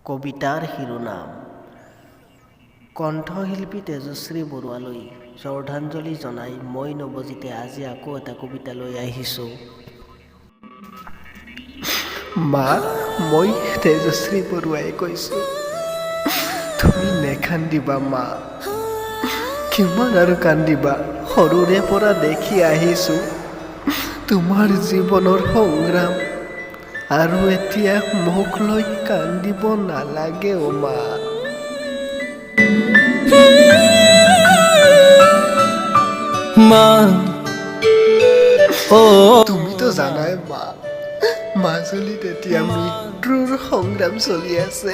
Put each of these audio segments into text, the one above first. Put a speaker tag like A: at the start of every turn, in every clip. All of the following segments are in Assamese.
A: কবিতাৰ শিৰোনাম। কণ্ঠশিল্পী তেজশ্ৰী বৰুৱালৈ শ্ৰদ্ধাঞ্জলি জনাই মই নৱজিতে আজি আকৌ এটা কবিতা লৈ আহিছোঁ। মা, মই তেজশ্ৰী বৰুৱাই কৈছোঁ, তুমি নেকান্দিবা মা। কিমান আৰু কান্দিবা? সৰুৰে পৰা দেখি আহিছোঁ তোমাৰ জীৱনৰ সংগ্ৰাম। আৰু এতিয়া মোক লৈ কান্দিব নালাগে অ' মা।
B: মা অ।
A: তুমিতো জানাই মা, মাজুলীত এতিয়া মৃত্যুৰ সংগ্ৰাম চলি আছে।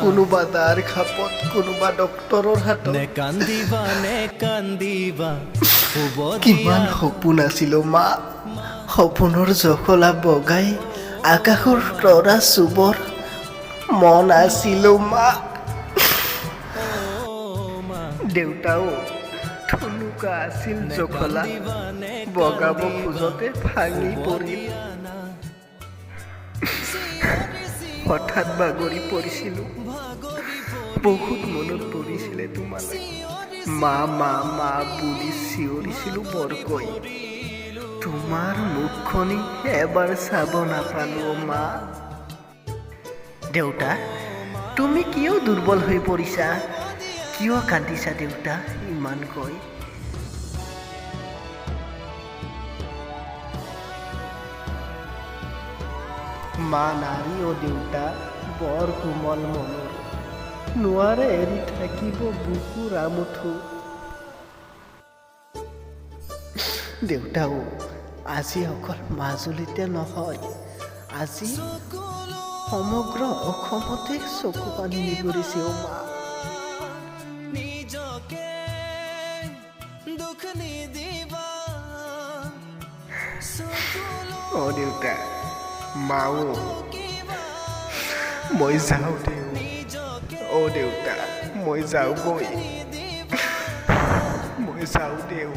A: কোনোবা দাৰ খাপত, কোনোবা ডক্তৰৰ হাতত।
B: নেকান্দিবা, নেকান্দিবা, শুব।
A: কিমান সপোন আছিল অ' মা। সপোনৰ জখলা বগাই আকাশৰ তৰা চুবৰ মন আছিল অ' মা। দেউতাও ঠুনুকা আছিল জখলা, বগাব খোজোতে ভাঙি পৰিল। হঠাৎ বাগৰি পৰিছিলো। বহুত মনত পৰিছিলে তোমালৈ। মা মা মা বুলি চিঞৰিছিলো বৰকৈ। তোমাৰ মুখখনি এবাৰ চাব নাপালো অ' মা। দেউতা, তুমি কিয় দুৰ্বল হৈ পৰিছা? কিয় কান্দিছা দেউতা ইমানকৈ? মা নাৰী অ' দেউতা, বৰ কোমল মনৰ, নোৱাৰে এৰি থাকিব বুকুৰ আমঠু। দেউতাও, আজি অকল মাজুলীতে নহয়, আজি সমগ্ৰ অসমতে চকু পানী নিগৰিছে অ' মা।
B: নিজকে দুখ নিদিবা।
A: অ' দেউতা, মাও, মই যাওঁ দেউ। অ' দেউতা, মই যাওঁগৈ, মই যাওঁ দেউ।